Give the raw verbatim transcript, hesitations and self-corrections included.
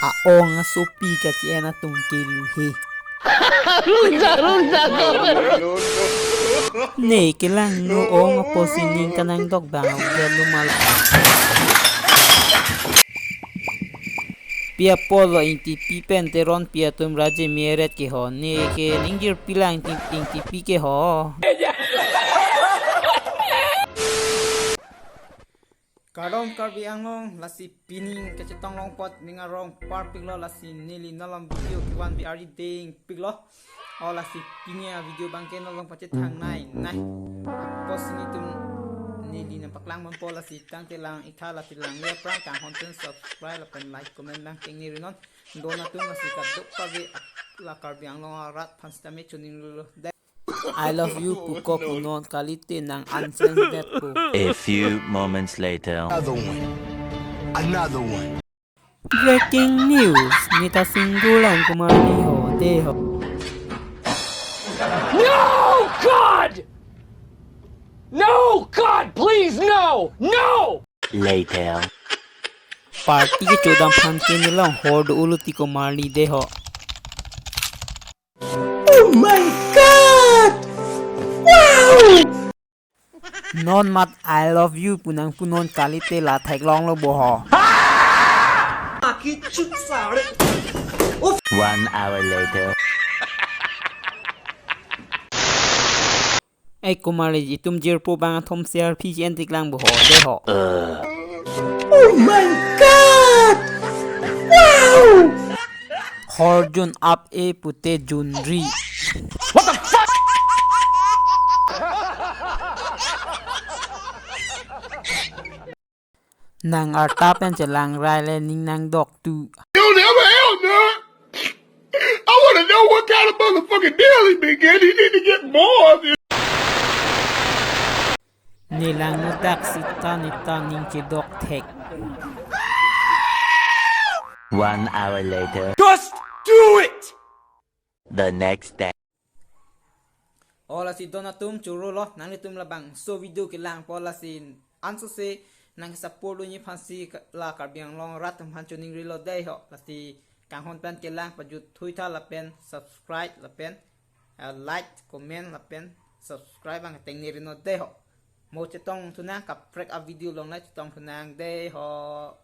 A-ong asopi kachi-en atum kelu he. Rungsa, rungsa, ko. Ne kelangno ong apotsi ning kanangdok bang, udah lumal. Pi apotlo Ingtipi pen Teronpi atum raje meret ke ho, ne ke ningjirpi lang Ingti-, Ingtipi ke ho. Kardom Karbi Anglong, lasi pining kachetong longpot ning arong parpiklo, lasi neli nolom video kevan bi ari dengpiklo. O lasi pini a-video abangke nolong pachethangnei nei. Apotsi netum neli nangpaklang ponpo, lasi tangte lang-iktha, lasi lang le aphrang kanghon pen subscribe lapen like comment bang tengnerinon. Don atum, lasi kadokave la Karbi Anglong arat aphan sitame choningri lo dei. I love you puko punon kalite nang unfriend det po. A few moments later. Another one. Another one. Breaking news, neta single lang kumari ho, dei ho. No, God! No, God, please, no! No! Later. Party kechodam aphan ke neli along hor do-olo ti kumari, dei ho. Oh my God! Wow! Non mat I love you pu nangpunon kalite la theklonglo bo ho. One hour later. Ei kumari, itum jirpo bang athom C R P G N tiklang bo ho, dei ho. Oh my God! Wow! Hor jun ap-e pute junri. What the fuck? Nang arta pen chelang rai le ning nangdok tu. You'll never help, man. I wanna know what kind of motherfucking deal he been getting. He need to get more of it. Ne langno dak sita neta ning chedok thek. One hour later. Just do it! The next day. O lasi don atum, chorolo, nanglitum labangso video kelangpo, lasi ansose nangsupport unji aphansi ka-, la Karbi Anglong arat atum aphan choningrilo dei ho. Lasi kanghon pen kelang pajut thuitha lapen subscribe lapen, eh, like, comment lapen subscribe bang tengnerinon dei ho. Mo chetong thunang, kaprek a-video along le chetong thunang dei ho.